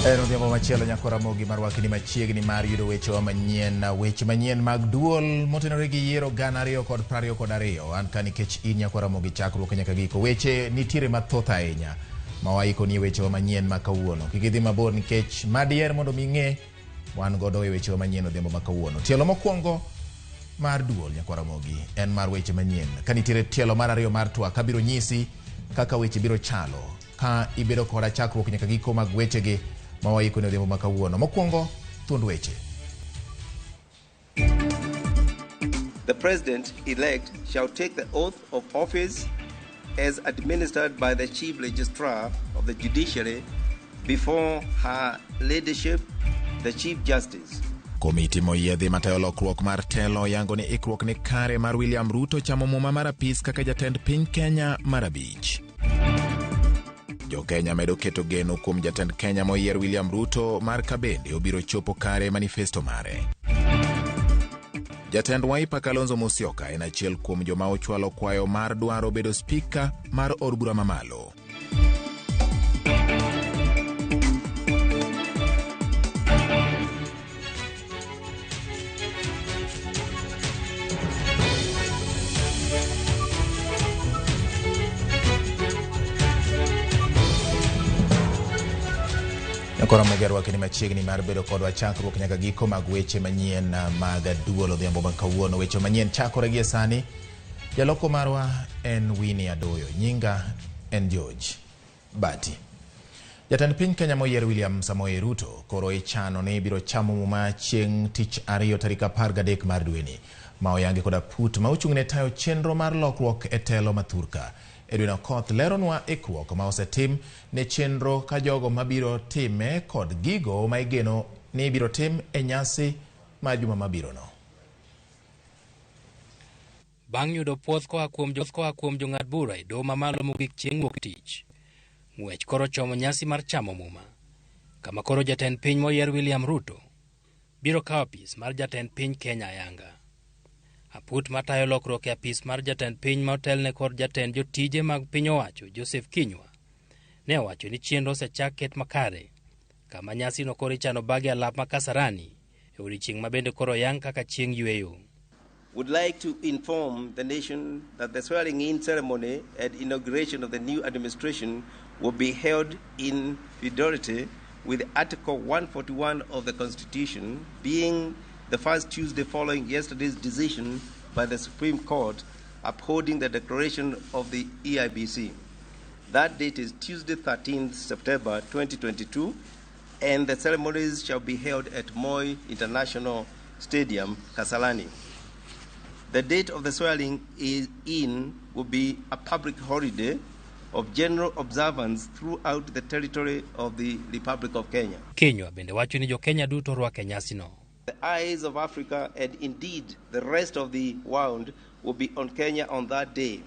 En odhiambo machielo nyako Ramogi marwakni machiegni mar yudo wechewa manyien, weche manyien mag duol motenore gi yiero 2022. An ka nikech in nyako Ramogi chakruok nyaka giko. Weche nitiere mathoth ahinya ma waiko ni wechewa manyien ma kawuono. Kik idhi mabor nikech madier mondo mi ing'e wan godo e wechewa manyien odhiambo ma kawuono. Tielo mokwongo mar duol nyako Ramogi en mar weche manyien. Ka nitiere tielo mar ariyo mar twak abiro nyisi kaka weche biro chalo ka ibedo koda chakruok nyaka giko mag wechegi ma waiko ne odhiambo ma kawuono. Mokwongo, thuond weche. The president-elect shall take the oath of office as administered by the chief registrar of the judiciary before her leadership, the chief justice. Komiti moyiedhi matayo lokruok mar telo yango ni ikruok ni kare mar William Ruto chamo muma mar apis kaka jatend piny Kenya mar abich. Jo Kenya medo keto geno kuom jatend Kenya moyier William Ruto mar kabende obiro chopo kare manifesto mare. Jatend Wiper Kalonzo Musyoka en achiel kuom joma ochwalo kwayo mar dwaro bedo spika mar od bura mamalo. Koro Ramogi arwaki machiegni mar bedo kodwa chakruok nyaka giko mag weche manyien mag duol odhiambo ma kawuono. Weche manyien chakore gie sani. Jaloko marwa en Winnie Adoyo. Nyinga en George Bati. Jatend piny Kenya moyier William Samoei Ruto koro ichano ni biro chamo muma chieng' tich ariyo tarik 13 mar dweni ma oyangi koda put ma ochung' ne tayo chenro mar lokruok e telo mathurka. Edwin Okoth leronwa ikruok ma osetim ne chenro ka jogo mabiro time kod gigo ma igeno ni ibiro tim e nyasi ma juma mabirono. Bang' yudo puoth koa kuom jong'ad bura e doho mamalo mogik chieng' wuok tich, ng'wech koro chomo nyasi mar chamo muma, kama koro jatend piny moyier William Ruto biro kawo apis mar jatend piny Kenya ayanga. Aput matayo lokruok e apis mar jatend piny ma otelne kod jatend jotije mag piny owacho Joseph Kinyua ne owacho ni chenro osechak ket makare, kama nyasino koro ichano bage alap ma Kasarani e odiechieng' ma bende koro oyang kaka chieng' yueyo. Would like to inform the nation that the swearing-in ceremony and inauguration of the new administration will be held in fidelity with Article 141 of the Constitution, being the first Tuesday following yesterday's decision by the Supreme Court upholding the declaration of the EIBC. That date is Tuesday, 13th September 2022, and the ceremonies shall be held at Moi International Stadium, Kasarani. The date of the swearing in will be a public holiday of general observance throughout the territory of the Republic of Kenya. Kinyua bende wacho ni jo Kenya duto orwako e nyasino. The eyes of Africa and indeed the rest of the world will be on Kenya on that day.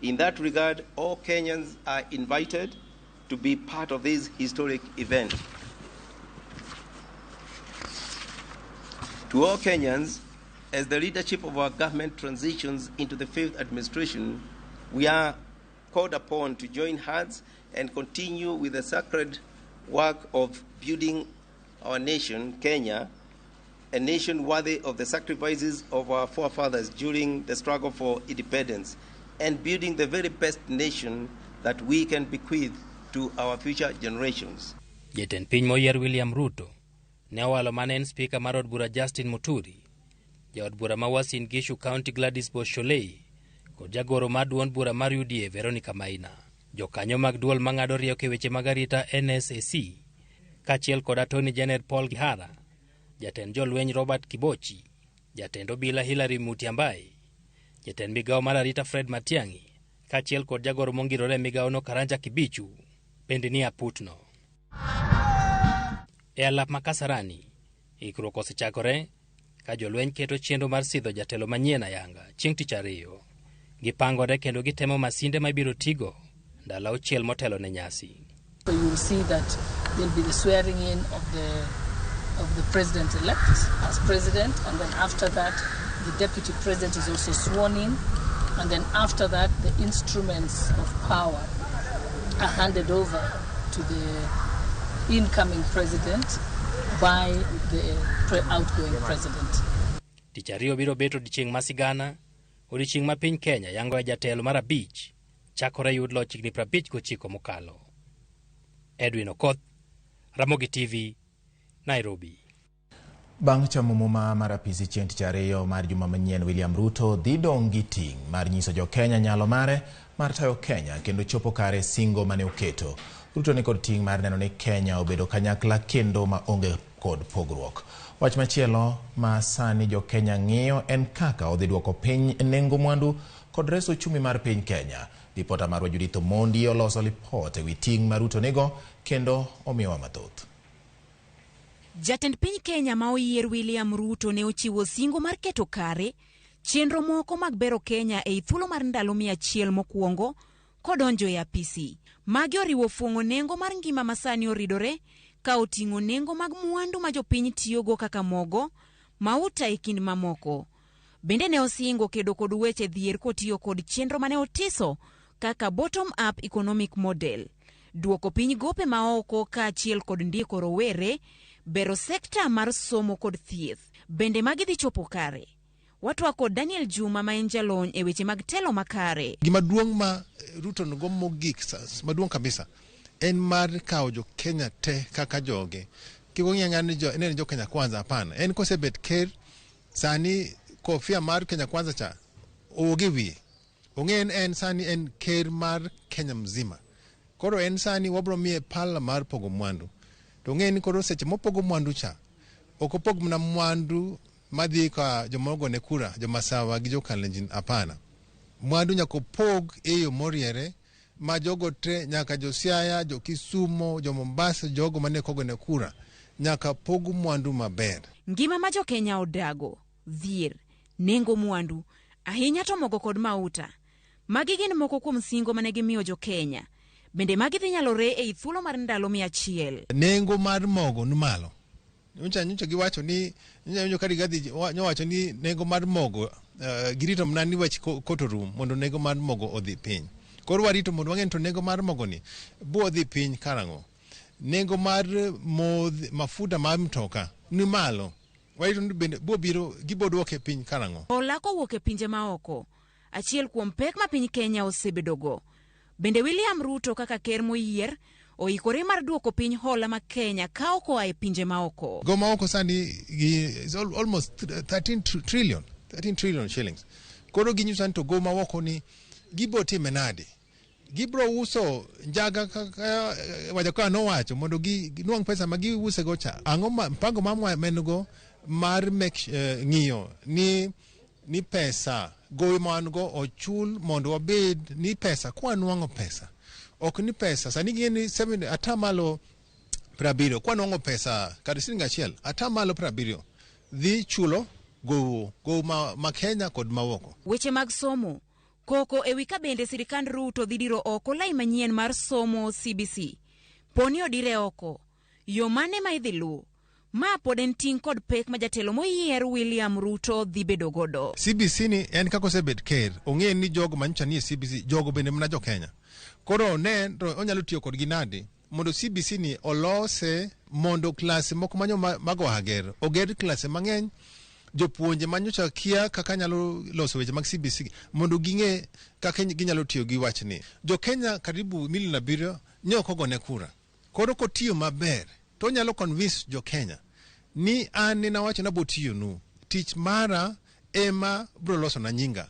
In that regard, all Kenyans are invited to be part of this historic event. To all Kenyans, as the leadership of our government transitions into the fifth administration, we are called upon to join hands and continue with the sacred work of building our nation, Kenya, a nation worthy of the sacrifices of our forefathers during the struggle for independence, and building the very best nation that we can bequeath to our future generations. Jatend piny moyier William Ruto ne owalo mane en spika mar od bura Justin Muturi, jaod bura ma Uasin Gishu County Gladys Bosholei kod jagoro mar duond bura mar UDA Veronica Maina. Jokanyo mag duol mang'ado rieko e weche mag arita NSAC kaachiel kod Attorney General Paul Kihara, jatend jolweny Robert Kibochi, jatend obila Hilary Mutyambai, jatend migawo mar arita Fred Matiang'i kaachiel kod jagoro mongirore e migawono Karanja Kibichu bende ni aputno. E alap ma Kasarani, ikruok osechakore ka jolweny keto chenro mar sidho jatelo manyien ayanga chieng' tich ariyo. Gipangore kendo gitemo masinde ma ibiro tigo ndalo auchiel motelo ne nyasi. So you will see that there will be the swearing in of the president-elect as president, and then after that the deputy president is also sworn in, and then after that the instruments of power are handed over to the incoming president by the outgoing president. Tich ariyo biro bet odiechieng' ma sigana, odiechieng' ma piny Kenya yango e jatelo mar 5 chakore yud loch higni 59 mokalo. Edwin Okoth, Ramogi TV, Nairobi. Bang' chamo muma mar apisi chieng' tich ariyo mar juma manyien, William Ruto dhi dong' gi ting' mar nyiso jo-Kenya nyalo mare mar tayo Kenya kendo chopo kare singo mane oketo. Ruto ni kod ting' mar neno ni Kenya obedo kanyakla kendo ma onge kod pogruok. Wach machielo ma sani jo-Kenya ng'iyo en kaka odhi duoko piny nengo mwandu kod reso uchumi mar piny Kenya. Ripota marwa Judith Omondi oloso lipot ewi ting' ma Ruto nigo kendo omiyowa mathoth. Jatend piny Kenya ma oyier William Ruto ne ochiwo singo mar keto kare chenro moko mag bero Kenya ei thuolo mar ndalo 100 mokwongo kodonjo e apisi. Magi oriwo fuong'o nengo mar ngima masani oridore ka oting'o nengo mag mwandu ma jopiny tiyogo kaka mogo, mauta e kind mamoko. Bende ne osingo kedo kod weche dhier kotiyo kod chenro mane otiso kaka bottom up economic model, duoko piny gope maoko kaachiel kod ndiko rowere, bero sekta mar somo kod thieth. Bende magi dhi chopo kare. Watwa kod Daniel Juma ma en jalony e weche mag telo makare. Gima duong' ma Ruto nigo mogik, maduong' kabisa, en mar kawo jo Kenya te kaka joge. Kik ong'i ang'eya ni en jo Kenya Kwanza, hapana. En kosebet ker, sani kofia mar Kenya Kwanza cha owuok e wiye. Ong'e en sani en ker mar Kenya mzima. Koro en sani wabro miye pala mar pogo mwandu. To ong'e ni koro seche mopogo mwandu cha, ok opog mana mwandu madhi ka joma ogone kura, joma Masawa gi jo Kalenjin, hapana. Mwandu nyaka opog e yo moriere ma jogo te, nyaka jo Siaya, jo Kisumo, jo Mombasa, jogo mane kogone kura, nyaka pog mwandu maber. Ngima ma jo Kenya odago, dhier, nengo mwandu, ahinya to mogo kod mauta. Magi gin moko kuom singo mane gimiyo jo Kenya. Bende magi dhi nyalore ei thuolo mar ndalo 100. Nengo mar mogo ni malo. Nyocha giwacho ni nyocha ka Rigathi nyowacho ni nengo mar mogo girito mana ni wach koto rum mondo nengo mar mogo odhi piny. Koro warito mondo wang'e to nengo mar mogo ni bo dhi piny karang'o. Nengo mar mafuta mar mtoka ni malo. Warito ni bende bo biro gibo duoke piny karang'o. Hola kowuok e pinje maoko, achiel kuom pek ma piny Kenya osebedogo. Bende William Ruto kaka ker moyier oikore mar duoko piny hola ma Kenya kawo koa e pinje maoko. Go maoko sani gi is almost 13 trillion, 13 trillion shillings. Koro ginyiso ni to go maoko ni gibo time nade? Gibro uso njaga kaka Wajackoyah nowacho mondo ginuang' pesa ma giuse go cha. Ang'o ma mpango ma men-go mar make ng'iyo ni pesa gowi ma wan go ochul mondo wabed ni pesa kwa nwang'o pesa. Ok ni pesa sani gin ni 70% kwa nwang'o pesa kata siling 1 70% dhi chulo gowo ma Kenya kod maoko. Weche mag somo koko ewi ka bende sirikand Ruto dhi diro oko lai manyien mar somo CBC. Poni odire oko, yo mane ma idhi luw? Ma pod en ting' kod pek ma jatelo moyier William Ruto dhi bedo godo. CBC ni en kaka osebet ker, ong'e ni jogo manyocha nie CBC, jogo bende mana jo Kenya. Koro ne to onyalo tiyo kodgi nade mondo CBC ni olose mondo klase moko manyo mago ager, oger klase mang'eny, jopuonje manyocha kia kaka nyalo loso weche mag CBC mondo ging'e kaka ginyalo tiyo gi wachni. Jo Kenya karibu milion 7 ne ok ogone kura. Koro kotiyo maber to onyalo convince jo Kenya ni an ne nawacho nabo tiyonu, tich mara ema bro loso na nyinga.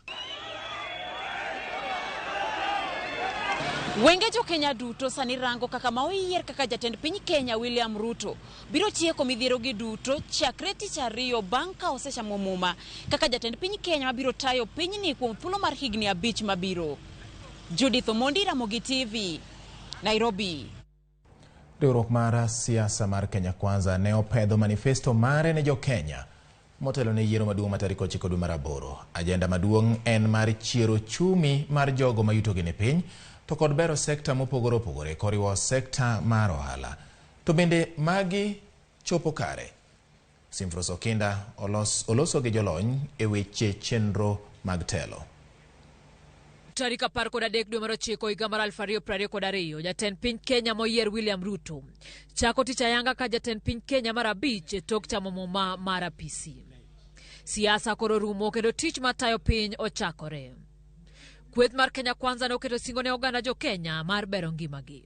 Wenge jo Kenya duto sani rango kaka ma oyier kaka jatend piny Kenya William Ruto biro tieko midhiero gi duto chakre tich ariyo bang' ka osechamo muma kaka jatend piny Kenya mabiro tayo pinyni kuom thuolo mar higni 5 mabiro. Judith Omondi, Ramogi TV, Nairobi. Riwruok mar siasa mar Kenya Kwanza ne opedho manifesto mare ne jo Kenya motelo ne yiero maduong' ma tarik 9 dwe mar 8. Ajenda maduong' en mar chiero uchumi mar jogo ma yutogi ni piny to kod bero sekta mopogore opogore koriwo sekta mar ohala. To bende magi chopo kare? Simfros Okinda oloso gi jolony e weche chenro mag telo. Tarik 13 dwe mar ochiko higa mar 2022, jatend piny Kenya moyier William Ruto chako tich ayanga ka jatend piny Kenya mar abich tok chamo muma mar apisi. Siasa koro rumo kendo tich matayo piny ochakore. Kweth mar Kenya Kwanza noketo singo ne oganda jo Kenya mar bero ngimagi.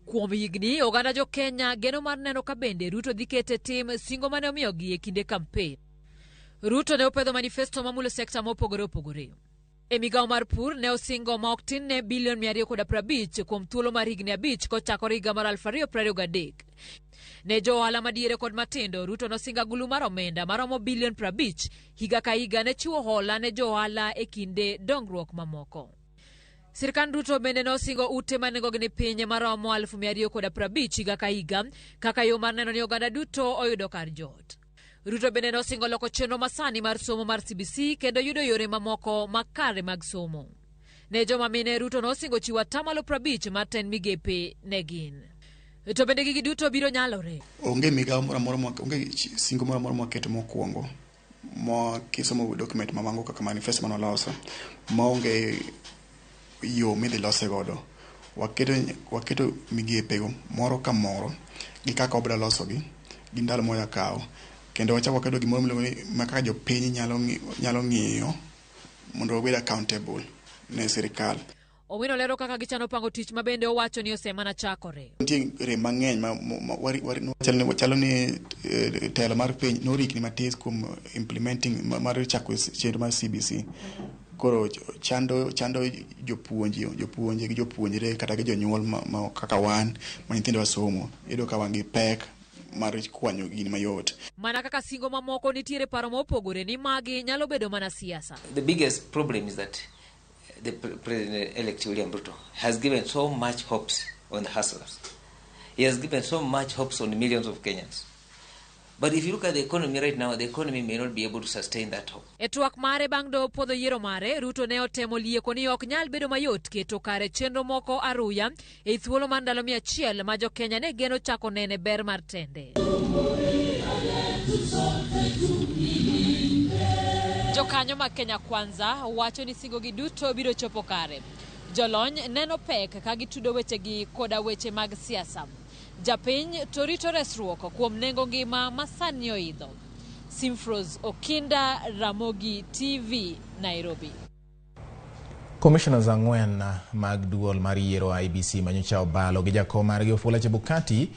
Kuom higni, oganda jo Kenya geno mar neno ka bende Ruto dhi kete tim singo mane omiyogi e kinde kampen. Ruto ne opedho manifesto mamulo sekta mopogore opogore. E migawo mar pur ne osingo ma ok tin ne bilion 250 kuom thuolo mar higni 5 kochakore higa mar 2023. Ne jo ohala madiere kod matindo, Ruto nosingo agulu mar omenda maromo bilion 50 higa ka higa ne chiwo hola ne jo ohala e kinde dongruok mamoko. Sirkand Ruto bende nosingo ute ma nengogi ni piny maromo 250,000 higa ka higa kaka yo mar neno ni oganda duto oyudo kar jot. Ruto bende nosingo loko chenro masani mar somo mar CBC kendo yudo yore mamoko makare mag somo. Ne joma mine, Ruto nosingo chiwo 50% mar tend migepe ne gin. To bende gigi duto biro nyalore. Onge migawo moro amora, onge singo moro amora mwaketo mokwongo ma kisomo document mawango kaka manifesto mane waloso maonge yo midhi lose godo. Waketo migepego moro ka moro gi kaka wabiro losogi gi ndalo ma kawo. Kendo wachako waketo gimoro miluongo ni ma kaka jopiny nyalo ng'iyo mondo wabed accountable ne sirikal. Owino lero kaka gichano pango tich ma bende owacho ni osemana chakore. Nitie rem mang'eny ma chalo ni telo mar piny norikni matis kuom implementing mar chako chenro mar CBC. Koro chando jopuonje gi jopuonjre kata gi jonyuol ma kaka wan ma nyithindo somo, iyudo ka wan gi pek mar kwanyo gini mayot. Mana kaka singo mamoko, nitiere paro mopogore ni magi nyalo bedo mana siasa. The biggest problem is that the President-elect William Ruto has given so much hopes on the hustlers. He has given so much hopes on millions of Kenyans. But if you look at the economy right now, the economy may not be able to sustain that hope. E twak mare bang' doho puodho yiero mare, Ruto ne otemo lieko ni ok nyal bedo mayot keto kare chenro moko aruya e thuolo mar ndalo 100 ma jo Kenya ne geno chako nene ber mar tende. Jokanyo mag Kenya Kwanza wacho ni singogi duto biro chopo kare. Jolony neno pek ka gitudo wechegi koda weche mag siasa. Japiny to rito resruok kuom nengo ngima ma sani oidho. Simfros Okinda, Ramogi TV, Nairobi. Commissioners 4 mag duol mar yiero IEBC manyocha obalo gi jakom margi Wafula Chebukati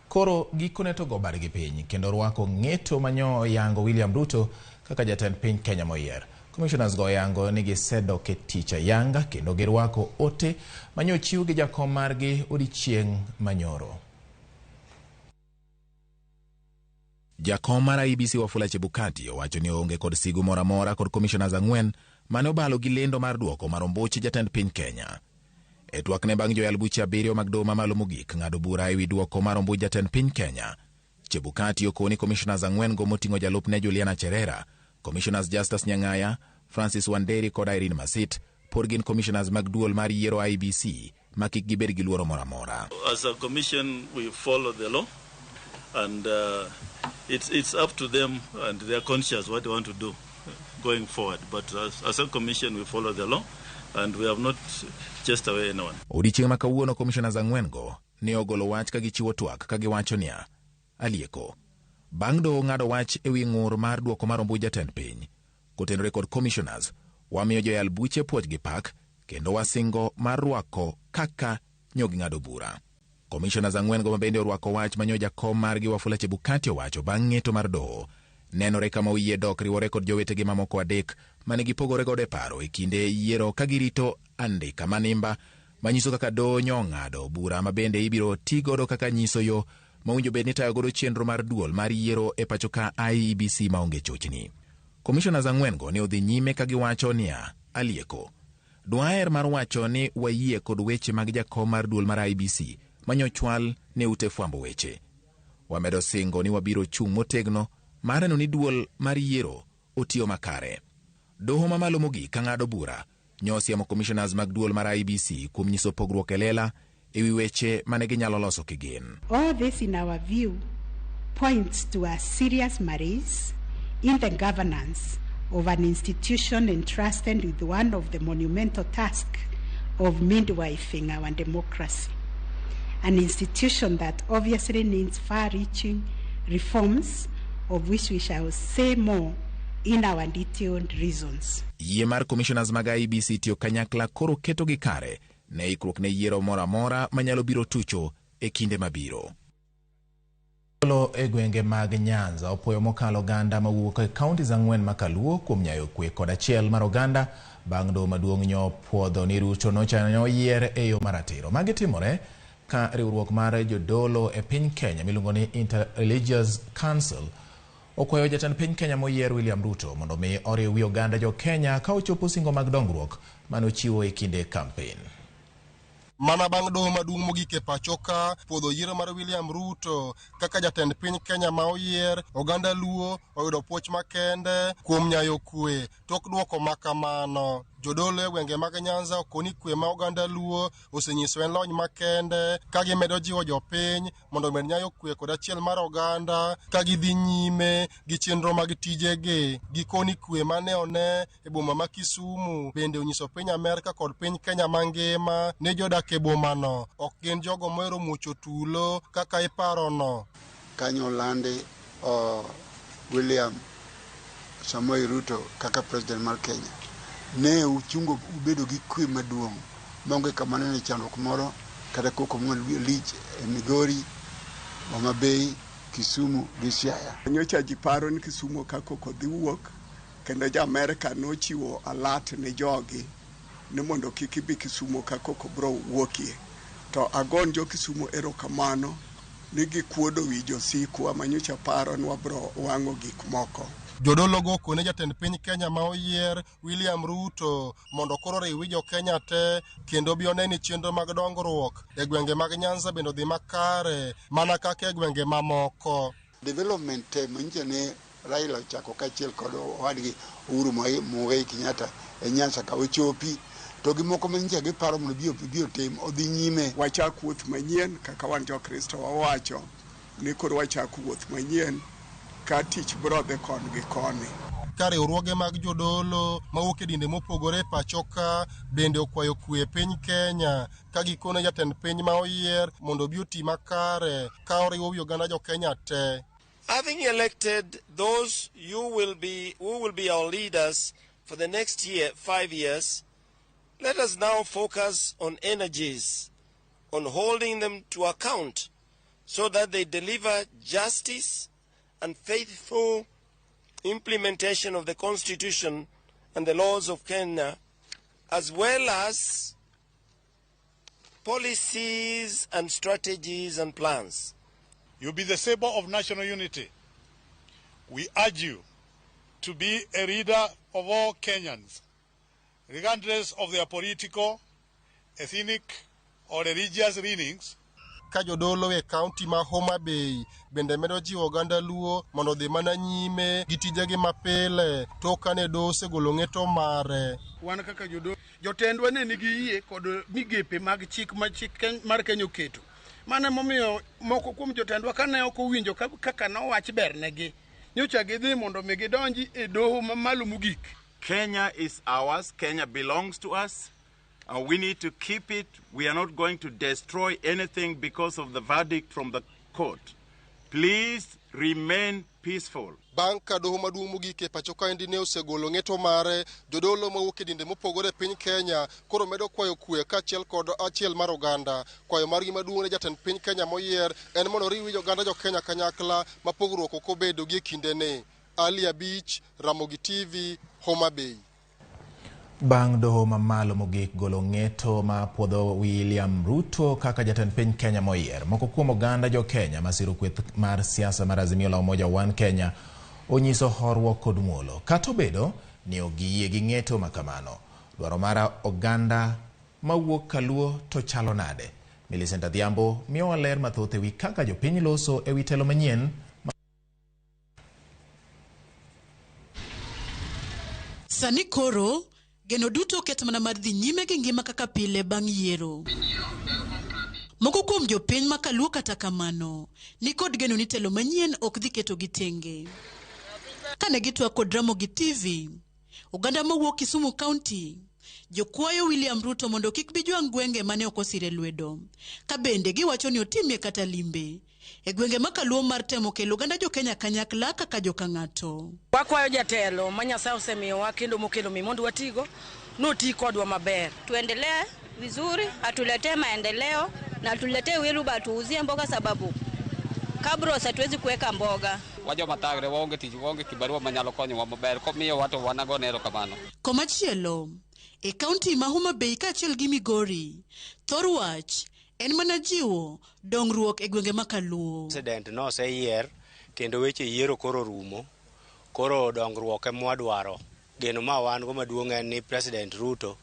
koro gikone to go badgi piny kendo rwako ng'eto manyo yango William Ruto kaka jatend piny Kenya moyier. Commissioners go yango ni gisedok e tich ayanga kendo girwako ote manyo chiw gi jakom margi odiechieng' manyoro. Jakom mar IEBC Wafula Chebukati owacho ni oonge kod sigu moro amora kod commissioners 4 mane obalo gi lendo mar duoko mar ombuch jatend piny Kenya. E twakne bang' joyal buche 7 mag doho mamalo mogik ng'ado bura ewi duoko mar ombuch jatend piny Kenya, Chebukati okoni commissioners 4 go moting'o jalupne Juliana Cherera, commissioners Justus Nyang'aya, Francis Wanderi kod Irene Masit pod gin commissioners mag duol mar yiero IEBC ma kik gibed gi luoro moro amora. As a commission we follow the law and it's up to them and their conscience what they want to do going forward. But as a commission we follow the law and we have not chased away anyone. Odiechieng' ma kawuono commissioners 4 go ne ogolo wach ka gichiwo twak ka giwacho niya, alieko bang' doho ng'ado wach ewi ng'ur mar duoko mar ombuch jatend piny kotenore kod commissioners, wamiyo joyal buche puoch gi pak kendo wasingo mar rwako kaka nyo ging'ado bura. Commissioners 4 go mabende orwako wach manyo jakom margi Wafula Chebukati owacho bang' ng'eto mar doho nenore kama oyie dok riwore kod jowetegi mamoko 3 mane gipogore godo e paro e kinde yiero ka girito andika manimba manyiso kaka doho nyo ng'ado bura ma bende ibiro ti godo kaka nyiso yo mawinjo bed ni tayo godo chenro mar duol mar yiero e pacho ka IEBC maonge chochni. Commissioners 4 go ne odhi nyime ka giwacho niya, alieko dwaher mar wacho ni wayie kod weche mag jakom mar duol mar IEBC manyochwal ne ute fwambo weche. Wamedo singo ni wabiro chung' motegno mar neno ni duol mar yiero otiyo makare. Doho mamalo mogik ka ng'ado bura nyosiemo commissioners mag duol mar IEBC kuom nyiso pogruok e lela ewi weche mane ginyalo loso kigin. All this in our view points to a serious malaise in the governance of an institution entrusted with one of the monumental tasks of midwifing our democracy. An institution that obviously needs far-reaching reforms, of which we shall say more in our detailed reasons. Yie mar commissioners mag IEBC tiyo kanyakla koro ketogi kare ne ikruok ne yiero moro amora manyalo biro tucho e kinde mabiro. Jodolo e gwenge mag Nyanza opuoyo mokalo oganda mawuok e kaunti ang'wen ma Kaluo kuom nyayo kwe kod achiel mar oganda bang' doho maduong' nyo puodho ni Ruto nochano yier e yo maratiro. Magi timore ka riwruok mar jodolo e piny Kenya miluongo ni Inter-Religious Council okwayo jatend piny Kenya moyier William Ruto mondo mi oriw wi oganda jo Kenya ka ochopo singo mag dongruok manochiwo e kinde kampen. Mana bang' doho maduong' mogik e pacho ka puodho yiero mar William Ruto kaka jatend piny Kenya ma oyier, oganda Luo oyudo puoch makende kuom nyayo kwe tok duoko ma kamano. Jodolo e gwenge mag Nyanza okoni kwe ma oganda Luo osenyiso en lony makende ka gimedo jiwo jopiny mondo omed nyayo kwe kod achiel mar oganda ka gidhi nyime gi chenro mag tijegi. Gikoni kwe mane one e boma ma Kisumu bende onyiso piny Amerka kod piny Kenya mangima ni jodak e bomano ok gin jogo mohero muocho tulo kaka iparono. Kanyo olandi William Samoei Ruto kaka president mar Kenya. Ne uchungo ubedo gi kwe maduong' maonge kama nene chandruok moro kata koko lich e Migori, Homa Bay, Kisumu gi Siaya. Nyocha ji paro ni Kisumu ka koko dhi wuok kendo ja Amerka nochiwo alert ne jogi ni mondo kik ibi Kisumu ka koko bro wuokie. To agon jo Kisumu erokamano ni gikuodo wi josikwa manyocha paro ni wabro wang'o gik moko. Jodolo go okone jatend piny Kenya ma oyier William Ruto mondo koro oriw wi jo Kenya te kendo bi one ni chenro mag dongruok e gwenge mag Nyanza bende odhi makare mana kaka e gwenge mamoko. Development te manyiso ne Raila ochako kaachiel kod owadgi Uhuru Muigai Kenyatta e Nyanza ka ochopi to gi moko manyicha giparo mondo bi otim odhi nyime. Wachak wuoth manyien kaka wan jokristo wawacho ni koro wachak wuoth manyien ka tich bro dhi koni gi koni. Ka riwruoge mag jodolo mawuok e dinde mopogore e pacho ka bende okwayo kwe e piny Kenya ka gikone jatend piny ma oyier mondo obi oti makare ka oriwo wi oganda jo Kenya te. Having elected those who will be our leaders for the next year, 5 years, let us now focus on energies, on holding them to account so that they deliver justice and faithful implementation of the Constitution and the laws of Kenya, as well as policies and strategies and plans. You'll be the symbol of national unity. We urge you to be a leader of all Kenyans, regardless of their political, ethnic, or religious leanings. Ka jodolo e kaunti ma Homa Bay bende medo jiwo oganda Luo mondo odhi mana nyime gi tijegi mapile tok kane doho osegolo ng'eto mare. Wan kaka jodolo, jotendwa ne nigi yie kod migepe mag chik ma chik mar Kenya oketo. Mano emomiyo moko kuom jotendwa kane ok owinjo kaka nowach bernegi, nyocha gidhi mondo mi gidonji e doho mamalo mogik. Kenya is ours. Kenya belongs to us. We need to keep it. We are not going to destroy anything because of the verdict from the court. Please remain peaceful. Bang' ka doho maduong' mogik e pacho kaendi ne osegolo ng'eto mare, jodolo mawuok e dinde mopogore e piny Kenya koro medo kwayo kwe kaachiel kod achiel mar oganda. Kwayo margi maduong' ne jatend piny Kenya moyier en mondo oriw wi oganda jo Kenya kanyakla ma pogruok ok obedo gi e kindeni. Ali Abich, Ramogi TV, Homa Bay. Bang' doho mamalo mogik golo ng'eto ma puodho William Ruto kaka jatend piny Kenya moyier, moko kuom oganda jo Kenya masiro kweth mar siasa mar Azimio la Umoja One Kenya onyiso horuok kod muolo, kata obedo ni ok giyie gi ng'eto ma kamano. Dwaro mar oganda mawuok Kaluo to chalo nade? Millicent Adhiambo miyowa ler mathoth ewi kaka jopiny loso ewi telo manyien. Sani koro geno duto oket mana mar dhi nyime gi ngima kaka pile bang' yiero. Moko kuom jopiny ma Kaluo kata kamano ni kod geno ni telo manyien ok dhi ketogi tenge. Kane gitwak kod Ramogi TV, Oganda mawuok Kisumu County jokwayo William Ruto mondo kik bi jwang' gwenge mane ok osire lwedo. Ka bende giwacho ni otimie kata limbe e gwenge ma kaluo mar temo kelo oganda jo Kenya kanyakla kaka joka ng'ato. Wakwayo jatelo ma Nyasaye osemiyowa kendo mokelo mi mondo watigo noti kodwa maber. Tuendelee vizuri, atuletee maendeleo na atuletee wheelbarrow atuuzie mboga, sababu kabros hatuwezi kuweka mboga. Wa joma thagre waonge tich waonge kibarua manyalo konyowa maber komiyowa to wanagone erokamano. Komachielo, e kaunti ma Homa Bay kaachiel gi Migori, thor wach en mana jiwo dongruok e gwenge ma kaluo. President noseyier kendo weche yiero koro rumo. Koro dongruok ema wadwaro. Geno ma wan go maduong' en ni President Ruto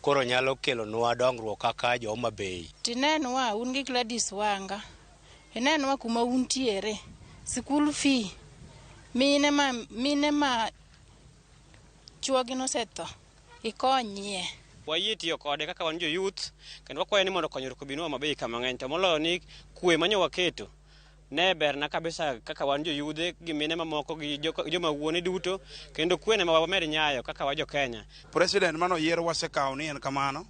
koro nyalo kelonwa dongruok kaka jo Homa Bay. Tinenwa un gi Gladys Wanga, inenwa kuma untiere, school fee, mine ma chuogi nosetho, ikonyie. Wayie tiyo kode kaka wan jo youth kendo wakwayo ni mondo konyruok obinwa maber kama ng'eny to moloyo ni kwe manyo waketo ne berna kabisa kaka wan joyudhe gi mine mamoko gi joma wuone duto kendo kwe ne wamed nyayo kaka wa jo Kenya. President manoyier wasekawo ni en kamano,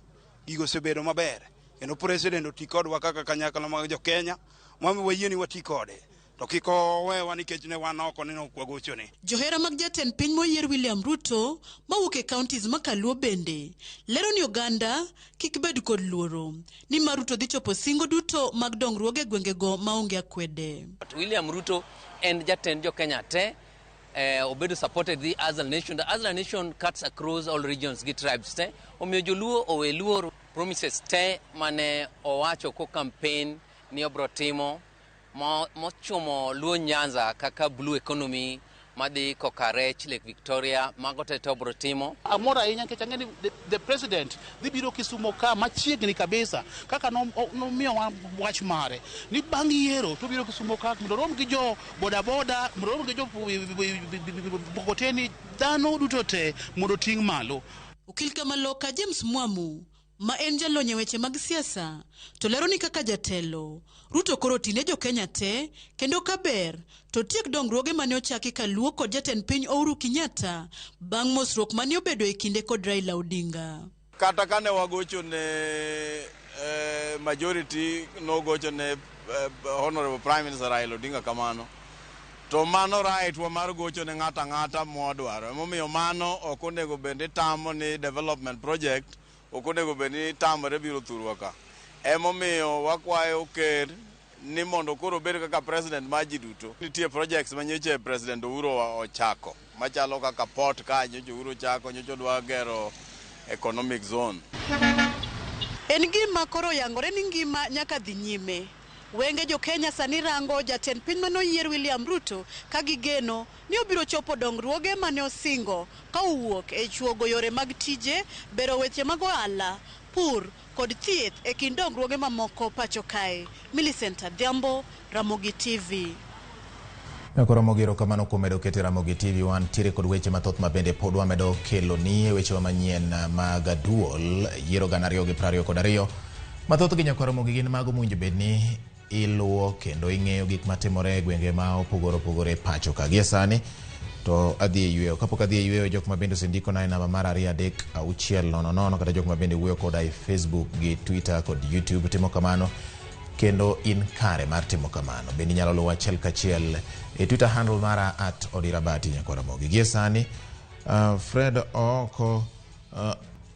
gigo osebedo maber kendo president oti kodwa kaka kanyakla mag jo Kenya mwamiyo wayie ni wati kode to kik owewa nikech ne wan oko ni ok wagochone. Johera mag jatend piny moyier William Ruto mawuok e counties ma kaluo bende lero ni oganda kik bed kod luoro nimar Ruto dhi chopo singo duto mag dongruoge e gwengego maonge akwede. William Ruto en jatend jo Kenya te obedo supported the Hustler Nation. The Hustler Nation cuts across all regions gi tribes te. Omiyo joluo owe luoro promises te mane owacho ko campaign ni obro timo mochumo Luo Nyanza kaka blue economy madhi koka rech Lake Victoria mago te to obro timo. Amor ahinya nikech ang'e ni the president dhi biro Kisumo ka machiegni kabisa kaka nomiyowa wach mare ni bang' yiero to obiro Kisumo ka mondo orom gi jo bodaboda mondo orom gi jo mkokoteni dhano duto te mondo oting' malo. Okil Kamaloka James Mwamu ma en jalony e weche mag siasa to lero ni kaka jatelo Ruto koro tine jo Kenya te kendo kaber to tiek dongruoge mane ochaki kaluo kod jatend piny Uhuru Kenyatta bang' mosruok mane obedo e kinde kod Raila Odinga. Kata kane wagocho ne majority nogocho ne Honorable Prime Minister Raila Odinga kamano to mano right wa mar gocho ne ng'ato ang'ata mwadwaro. Emomiyo mano ok onego bed ni tamo ni development project ok onego bed ni tamore biro thurwa ka. Emomiyo wakwayo ker ni mondo koro obed kaka president mar ji duto. Nitie projects ma nyocha President Uhuru ochako machalo kaka port ka nyocha Uhuru ochako nyocha odwa gero economic zone. En gima koro oyangore ni ngima nyaka dhi nyime. Wenge jo Kenya sani rango jatend piny manoyier William Ruto ka gigeno ni obiro chopo dongruoge mane osingo ka owuok e chuogo yore mag tije, bero weche mag ohala, pur kod thieth e kind dongruoge mamoko pacho kae. Millicent Adhiambo, Ramogi TV. Koro Ramogi erokamano kuom medo keto e Ramogi TV. Wantiere kod weche mathoth ma bende pod wamedo kelo ni e wechewa manyien mag duol yiero 2022. Mathoth gi nyakwa Ramogi gin mago mowinjo bed ni iluwo kendo ing'eyo gik matimore e gwenge ma opogore opogore e pacho ka. Gie sani to adhi e yweyo. Kapok adhi e yweyo, jok ma bende osendikona e namba mar 23600 kata jok ma bende wuoyo koda e Facebook gi Twitter kod YouTube timo kamano kendo in kare mar timo kamano. Bende inyalo luwo achiel kachiel e Twitter handle mara @odirabati nyakwar Ramogi. Gie sani Fred Ooko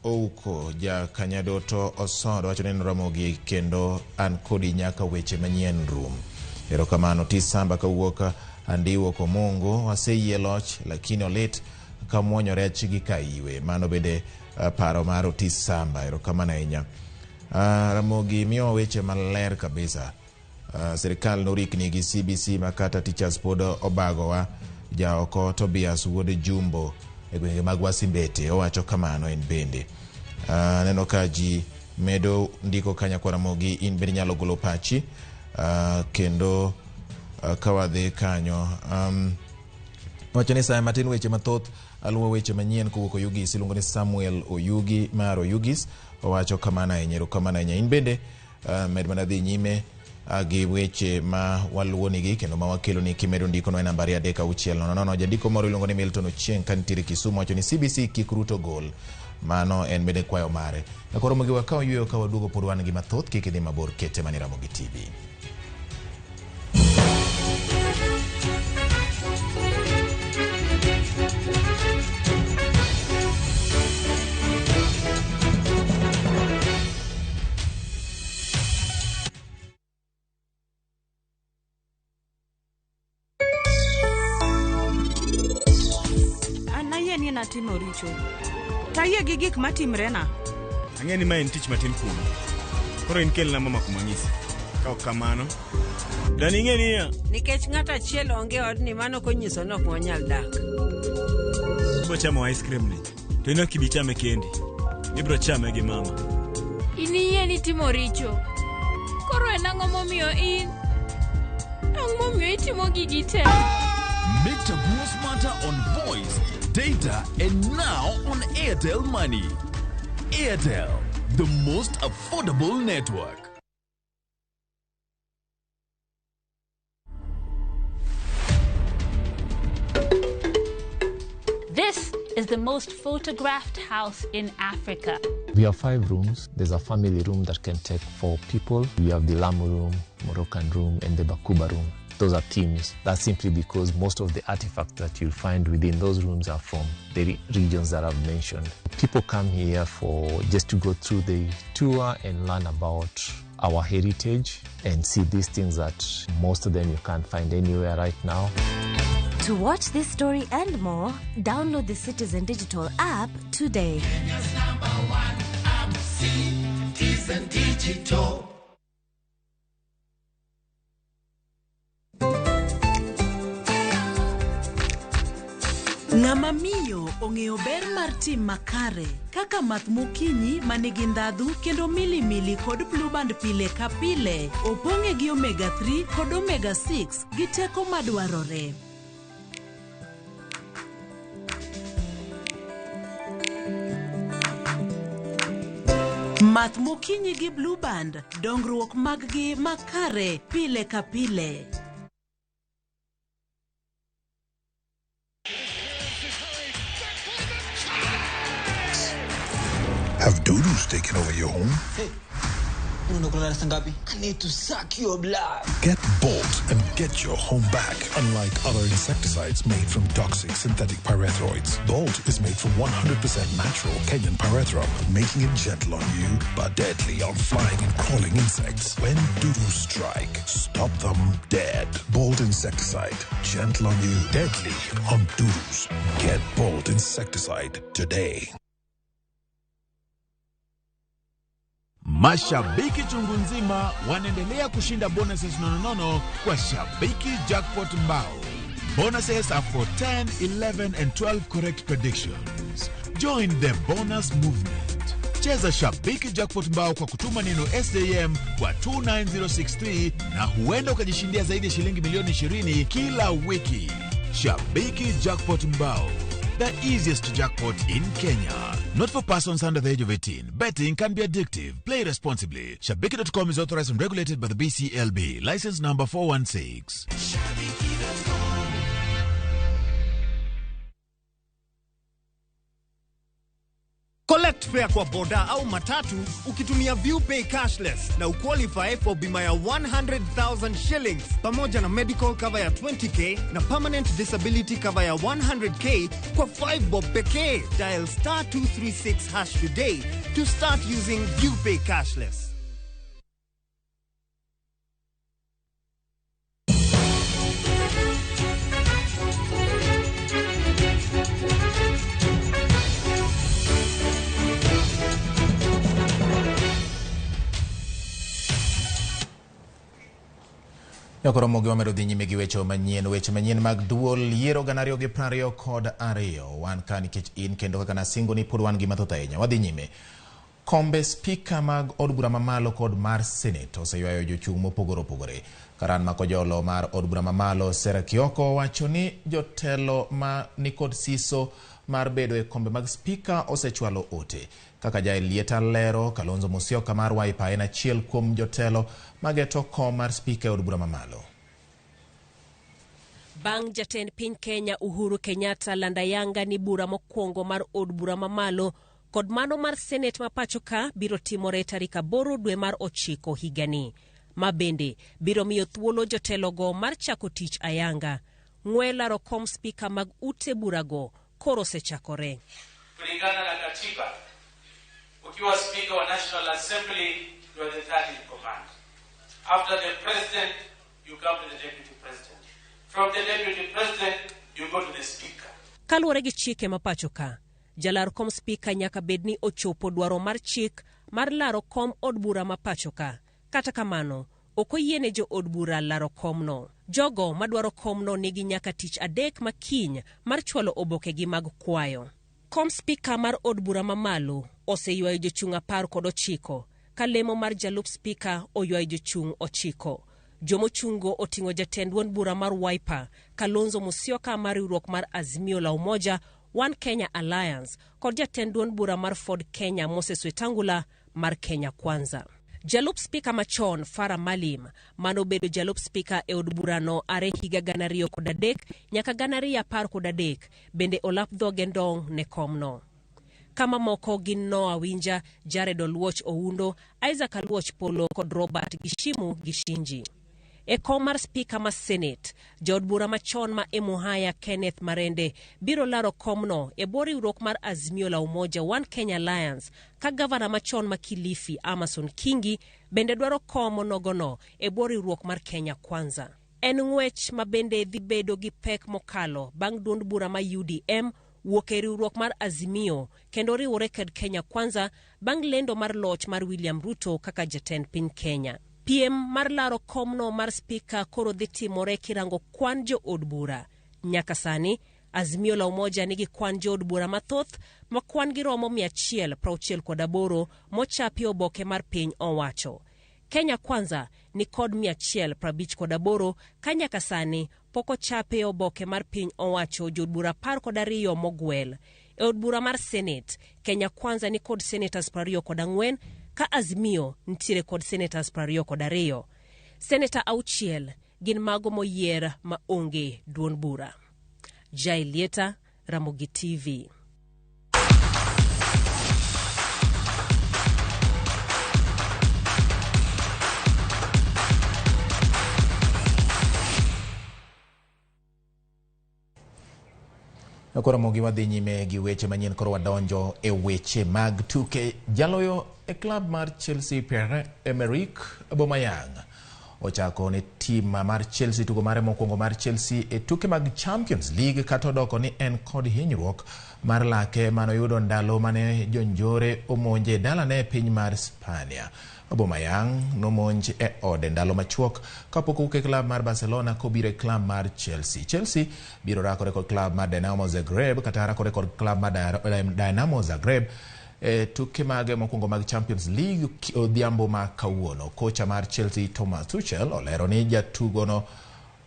Ouko ja Kanyadoto Osodo wacho ni en Ramogi kendo an kodi nyaka weche manyien rum. Erokamano Tisamba kawuok Andiwo Komongo waseyie loch lakini olit ka muonyo rech gi kaiwe. Mano bende paro mar Otis Samba. Erokamano ahinya. Ramogi miyowa weche maler kabisa. Sirikal norikni gi CBC ma kata teachers pod obagowa. Jaoko Tobias wuod Jumbo e gwenge mag Wasimbete owacho kamano en bende. Aneno ka ji medo ndiko kanya Ramogi in bende inyalo golo pachi kendo ka wadhi kanyo wacho ni saya matin weche mathoth aluwo weche manyien kowuok Oyugis iluongo ni Samuel Oyugi mar Oyugis owacho kamano ahinya erokamano ahinya in bende med mana dhi nyime. Gi weche ma waluwonigi kendo ma wakeloni kimedo ndikono e nambari 3 6 0 0. Jandiko moro iluongo ni Milton Ochieng ka nitiere Kisumu wacho ni CBC kik Ruto gol. Mano en bende kwayo mare. Koro mogi wakaw yweyo ka waduogo pod wan gi mathoth kik idhi mabor kete mani Ramogi TV. An ayie ni natimo richo. Tayie gi gik matimrena. Ang'e ni ma en tich matin kuomi. Koro in kelna mama kuma ang'isi. Ka ok kamano, dani ing'e niya, Nikech ng'ato achiel onge e odni, mano ok onyiso ni ok wanyal dak. Ibiro chamo ice cream ni, to in ok ibi chame kendi. Ibiro chame gi mama. In iyie ni timo richo. Koro en ang'o momiyo in? Ang'o momiyo itimo gigi te? Make Chaguo smarter on voice, data, and now on Airtel Money. Airtel, the most affordable network. This is the most photographed house in Africa. We have 5 rooms. There's a family room that can take 4 people. We have the Lamu room, Moroccan room, and the Bakuba room. Those are themes. That's simply because most of the artifacts that you'll find within those rooms are from the regions that I've mentioned. People come here for just to go through the tour and learn about our heritage and see these things that most of them you can't find anywhere right now. To watch this story and more, download the Citizen Digital app today. Citizen Digital. Ng'ama miyo ong'eyo ber mar tim makare kaka math mokinyi ma nigi ndhadhu kendo milimili kod blueband pile ka pile opong'e gi omega 3 kod omega 6 gi teko madwarore. Math mokinyi gi blueband dongruok mag-gi makare pile ka pile. Have dudus taken over your home? Unakula saa ngapi? I need to suck your blood. Get Bolt and get your home back. Unlike other insecticides made from toxic synthetic pyrethroids, Bolt is made from 100% natural Kenyan pyrethrum, making it gentle on you but deadly on flying and crawling insects. When dudus strike, stop them dead. Bolt insecticide, gentle on you, deadly on dudus. Get Bolt insecticide today. Mashabiki chungu nzima wanaendelea kushinda bonuses nononono kwa Shabiki Jackpot Mbao. Bonuses are for 10, 11 and 12 correct predictions. Join the bonus movement. Cheza Shabiki Jackpot Mbao kwa kutuma neno SJM kwa 29063 na huenda ukajishindia zaidi ya shilingi milioni 20 kila wiki. Shabiki Jackpot Mbao, the easiest jackpot in Kenya. Not for persons under the age of 18. Betting can be addictive. Play responsibly. Shabiki.com is authorized and regulated by the BCLB. License number 416. Collect fare kwa boda au matatu ukitumia ViewPay cashless na uqualify for bima ya 100,000 shillings pamoja na medical cover ya 20K na permanent disability cover ya 100K kwa 5 bob pekee. Dial *236# today to start using ViewPay cashless. Nyakoro mogi wamedo dhi nyime gi weche manyien, weche manyien mag duol yiero 2022. Wan ka nikech in kendo kaka nasingo ni pod wan gi mathoth ahinya. Wadhi nyime. Kombe spika mag od bura mamalo kod mar Senate oseywayo jochung' mopogore opogore. Karan Makojolo mar od bura mamalo Sarah Kioko wacho ni jotelo ma nikod siso mar bedo e kombe mag spika osechwalo ote. Kaka Jael Lieta lero, Kalonzo Musyoka mar Wiper en achiel kuom jotelo mageto kom mar spika e od bura mamalo. Bang' jatend piny Kenya Uhuru Kenyatta lando ayanga ni bura mokwongo mar od bura mamalo kod mano mar Senate ma pacho ka biro timore tarik 8 dwe mar 9 higani. Ma bende biro miyo thuolo jotelogo mar chako tich ayanga. Ng'we laro kom spika mag ute burago koro osechakore. Kulingana na katiba, ukiwa speaker wa National Assembly, you are the third in command. After the president, you come to the deputy president. From the deputy president, you go to the speaker. Kaluwore gi chike ma pacho ka, jalar kom spika nyaka bed ni ochopo dwaro mar chik mar laro kom od bura ma pacho ka. Kata kamano, ok oyiene jo od bura laro komno. Jogo madwaro komno nigi nyaka tich adek ma kiny mar chwalo obokegi mag kwayo. Kom spika mar od bura mamalo oseywayo jochung' 19, ka lemo mar jalup spika oywayo jochung' 9. Jomochung'go oting'o jatend duond bura mar Wiper, Kalonzo Musyoka mar riwruok mar Azimio la Umoja, One Kenya Alliance, kod jatend duond bura mar Ford Kenya Moses Wetangula mar Kenya Kwanza. Jalup spika machon Farah Maalim manobedo jalup spika e od burano are higa 2003 nyaka 2013 bende olap dhoge ndong' ne komno. Kama moko gin Noah Winja, Jared Oluoch Oundo, Isaac Aluoch Polo kod Robert Gishimu Gishinji. E kom mar spika ma Senate, jaod bura machon ma Emuhaya Kenneth Marende biro laro komno e bwo riwruok mar Azimio la Umoja One Kenya Alliance, ka gavana machon ma Kilifi Amason Kingi bende dwaro kom onogono e bwo riwruok mar Kenya Kwanza. En ng'wech ma bende dhi bedo gi pek mokalo bang' duond bura ma UDM wuok e riwruok mar Azimio kendo riwore kod Kenya Kwanza bang' lendo mar loch mar William Ruto kaka jatend piny Kenya. Piem mar laro komno mar spika koro dhi timore kirango kwan jo od bura. Nyaka sani, Azimio la Umoja nigi kwan jo od bura mathoth ma kwan gi romo 168 mochapi oboke mar piny owacho. Kenya Kwanza ni kod 158 ka nyaka sani pok ochape oboke mar piny owacho jood bura 12 mogwel. E od bura mar Senate, Kenya Kwanza ni kod senators 24 ka Azimio nitiere kod senators 22. Seneta 6 gin mago moyier ma onge duond bura. Jai Lieta, Ramogi TV. Koro Ramogi wadhi nyime gi weche manyien, koro wadonjo e weche mag tuke. Jaloyo e klab mar Chelsea Pierre-Emerick Aubameyang ochako ne tim mar Chelsea tugo mare mokwongo mar Chelsea e tuke mag Champions League kata odoko ni en kod hinyruok mar lake manoyudo ndalo mane jonjore omonje e dalane e piny mar Spania. Aubameyang nomonj e ode ndalo machuok kapok owuok e klab mar Barcelona kobiro e klab mar Chelsea. Chelsea biro rakore kod klab mar Dinamo Zagreb kata rakore kod klab mar Dinamo Zagreb e tuke mage mokwongo mag Champions League odhiambo ma kawuono. Kocha mar Chelsea Thomas Tuchel olero ni jatugono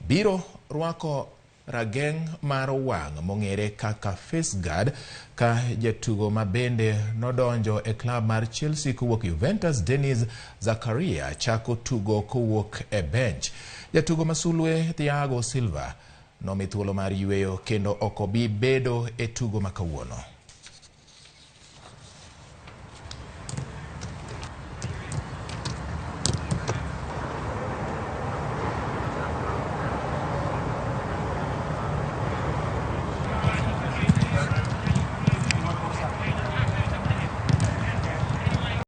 biro rwako rageng' mar wang' mong'ere kaka face guard ka jatugo ma bende nodonjo e klab mar Chelsea kowuok Juventus Denis Zakaria chako tugo kowuok e bench. Jatugo masulwe Thiago Silva nomi thuolo mar yweyo kendo ok obi bedo e tugo ma kawuono.